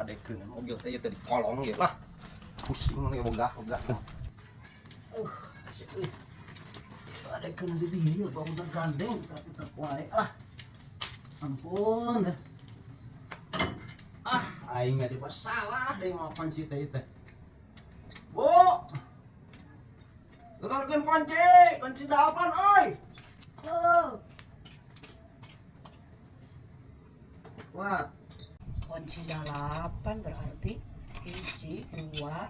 Adekeun mobil teh ieu teh di kolong ieu lah. Pusing mana ogah ogah. Asik euy. Adekeun di dieu barudak gandeng tapi tetep wae lah. Ampun deh. Ah, aing mah tiba salah deh mau kunci teh teh. Bu. Tukarkeun kunci, kunci dalapan euy. Oh, Wah, kunci dalapan berarti hiji, dua,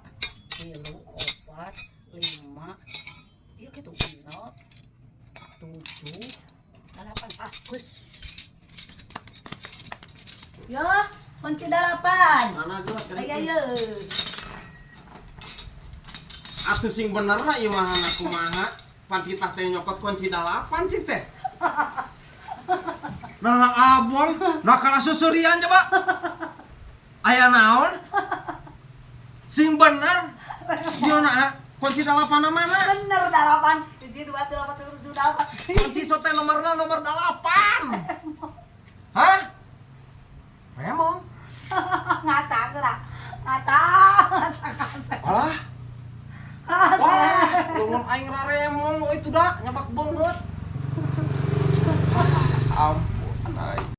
tilu, opat, lima, iya gitu, enam, tujuh, delapan. Ah, Gus. Ya, kunci dalapan. Mana geus? Ayo, ayo. Atuh sing bener lah ieu mah kumaha? Pan titah teh nyokot kunci dalapan cik teh. Nah, abong, nah kalah susurian coba. Aya naon? Sing bener. Ieu na kunci dalapan mana? Bener dalapan. Hiji, dua, tilu, opat, tujuh, delapan. Kunci sote nomorna nomor dalapan. Hah? Memang. Ngaca gerak. Ngaca, ngaca kasep. Alah, Kasep. wah, lungun aing raremong oh itu dah nyabak banget. Ampun aing.